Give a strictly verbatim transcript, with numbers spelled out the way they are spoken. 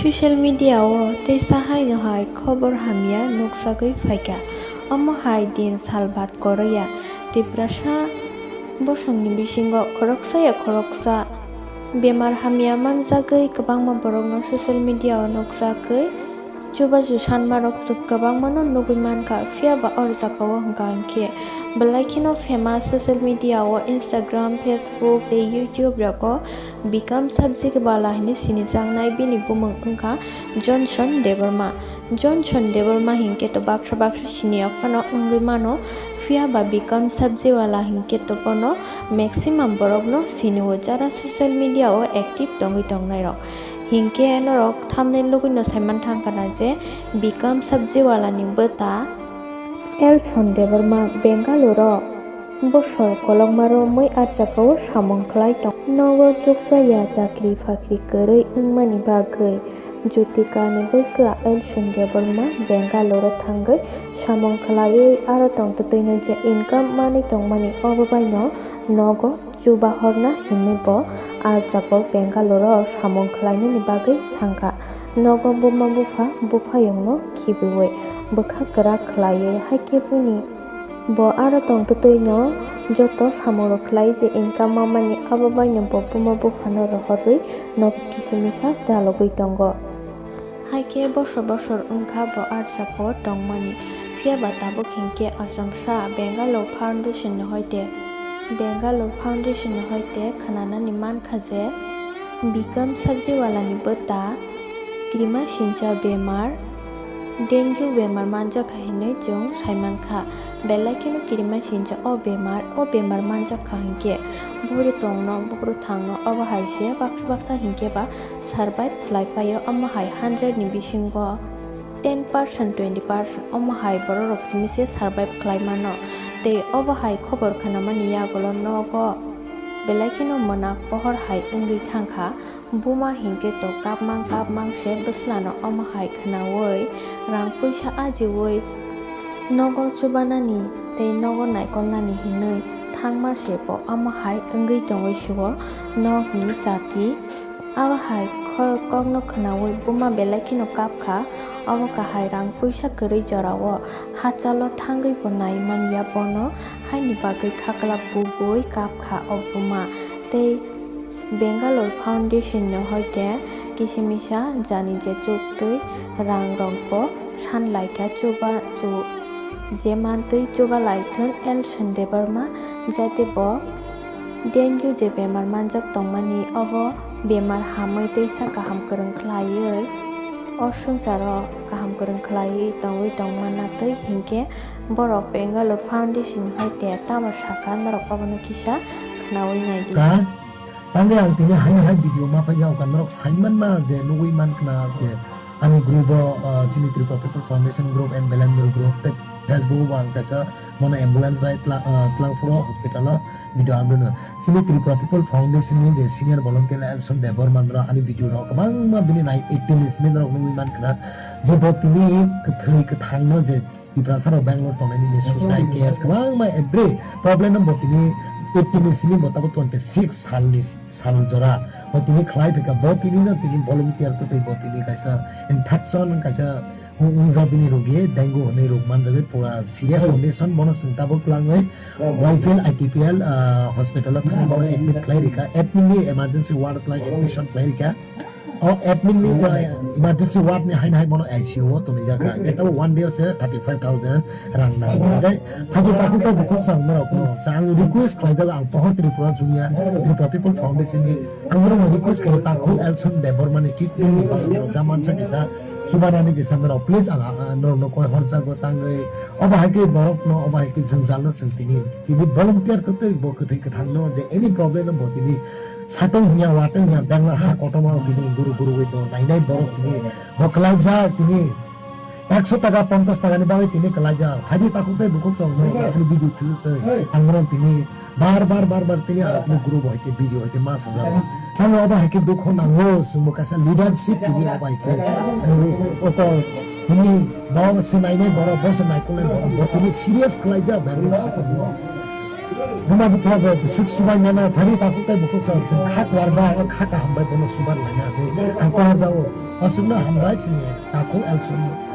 Social media o teisa haino hai khobor hamya nukjagwi phaikha. Omo hai din sal bad kwrwi ya Tiprasa bosongni bisingo khoroksa ya khoroksa bemar hamya manjagwi kwbangma borokno social media o nukjagwi chubachu sanmarok chwk kwbangmano nugwi mankha, phiyaba o jagao hwnkha hinkhe belai kheno famous social media o Instagram, Facebook tei YouTube rogo Bikram Sabjiwala hinwi sinijaknai bini bumung wngkha Johnson Debbarma. Johnson Debbarma hinkhe to baksa baksa siniya phano wngwi mano, phiyaba Bikram Sabjiwala hinkhe to bono maximum borokno sinio jara social media o active tongwi tongnairok. Hinkhe norok thumbnail nugwino saiman thangkha na je Bikram Sabjiwala ni bwta Elson Debbarma Bengaluru o bosor kolokma romwi ah jagao samung khlai tong. Nogo chukchaya chakri phakri kwrwi wngmani bagwi Jyotika ni bwsla Elson Debbarma Bengaluru o thangwi samung khlaiwi aro tongtwtwino je income manwi tongmani obo baino nogo chubahorna hinwi bo ah jagao Bengaluru o samung khlainani bagwi thangkha. Nogo buma bupha buphayungno khibiwi bwkha kwrak khlaiwi, haikhe bini bo aro tongtwtwino joto samungrok khlai je income mamani abo baino bo buma buphano rohorwi nogo kisa misa chalogwi tongo. Haikhe bosor bosor wngkha bo ah jagao tongmani, phiyaba tabuk hinkhe achomsa Bengaluru Foundation ni hoite, Bengaluru Foundation ni hoite khwnanani mankha je Bikram Sabjiwala ni bwta kirima sincha bemar, dengue bemar manjakha hinwi chwng saimankha. Belai kheno kirima sincha o bemar, o bemar manjakha hinkhe buphuru tongno, buphuru thangno, obo hai se baksa baksa hinkhe ba survive khlai phaio, omo hai hundred ni bisingo ten percent, twenty percent omo hai borok rok simi se survive khlai mano. Tei obo hai khobor khwnamani yagulo nogo belai kheno mwnak pohor hai wngwi thangkha. Buma hinkhe to kapmang kapmang se bwslano omo hai khwnaui rang puisa ajiui nogo chubanani tei nogo naikolnani hinwi thangma se bo omo hai wngwi tongwi sugo nokni jati. Abo hai khor kokno khwnaui buma belai kheno kapkha. Obo kahai rang puisa kwrwi jorao hachalo thangwi bo nai manya bono, haini bagwi khaklap bugwi kapkha o buma. Tei Bengaluru Foundation ni hoite kisimisa jani je chuktwi rang rok bo sanlaikha chuba chu je mantwi chuba laithun Elson Debbarma jate bo dengue je bemar manjak tongmani obo bemar hamwi teisa kaham kwrwng khlaiwi o swngcharo kaham kwrwng khlaiwi tongwi tongmana twi hinkhe borok Bengaluru Foundation ni hoite tamo sakha norok obono kisa khwnaui naidi. Tangwi ang tini haino hai video ma phai ya, oka norok sai manna je nugwi mankha je ani group o, ah, chini Tripura People Foundation group and Belendra group tei Facebook o ang kaisa mono ambulance bai tla-, ah, Tlangphuro hospital o video ang rwno. Chini Tripura People Foundation ni je senior volunteer Elson Debbarma no ani video rok kwbangma bini nai eighteen ni simi norok nugwi mankha je bo tini kwthwi kwthang no je Tiprasa rok Bangalore tongnai ni suicide case kwbangma every problem no bo tini eighteen ni simi bo tabo twenty six sal ni sal jora bo tini khlai phika bo tini no tini volunteer tei bo tini kaisa infection kaisa wngjak bini rogi dengue hwnwi rok manjagwi pura serious condition bono chwng tabuk tlangwi Y P L I T P L, ah, hospital o thangwi bono admit khlai rikha, admit ni emergency ward o tlangwi admission khlai rikha. O admin ni, uh, emergency ward ni haino hai bono I C U o tonwi jakha. Hwnkhe tabo one day o se thirty five thousand rang nango. Hwnkhe phaidi takhuk tei bukhuk sa ang norok no sa ang request khlai jago, ang pohor Tripura Junior Tripura People Foundation ni ang norok no request khlai takhuk Elson Debbarma ni treatment ni bagwi norok jamansa kisa chubanani kisa norok please ang, ang, ang norok no koi horjago tangwi. Obo hai khe borok no, obo hai khe jwngjal no chwng tini, tini volunteer kwtwi bo kwthwi kwthang no je any problem no bo tini Satung hiya, wateng hiya, Bangalore ha kotorma o tini guru guru wi bo nainai borok tini bo kwlaijak tini ekso taka, ponchas taka ni bagwi tini kwlaijak. Phaidi takhuk tei bukhuk chwng norok ani video thwk tei ang norok tini bar bar bar bar tini ang tini guru bo hai tei video hai tei ma sajak. Tamo obo hai khe dukho nango, chwngbo kaisa leadership tini obo hai khe, eh, oko tini bo se nainai borok, bo se naikolnai borok, bo tini serious kwlaijak Bangalore ha kotorma o. Buma bupha bo bwswk subai mano, phari takhuk tei bukhuk sa chwng kha kwar bai, o kha kaham bai bono subar laina hinwi ang kwar jao. Aswkno hambai chini takhuk Elson.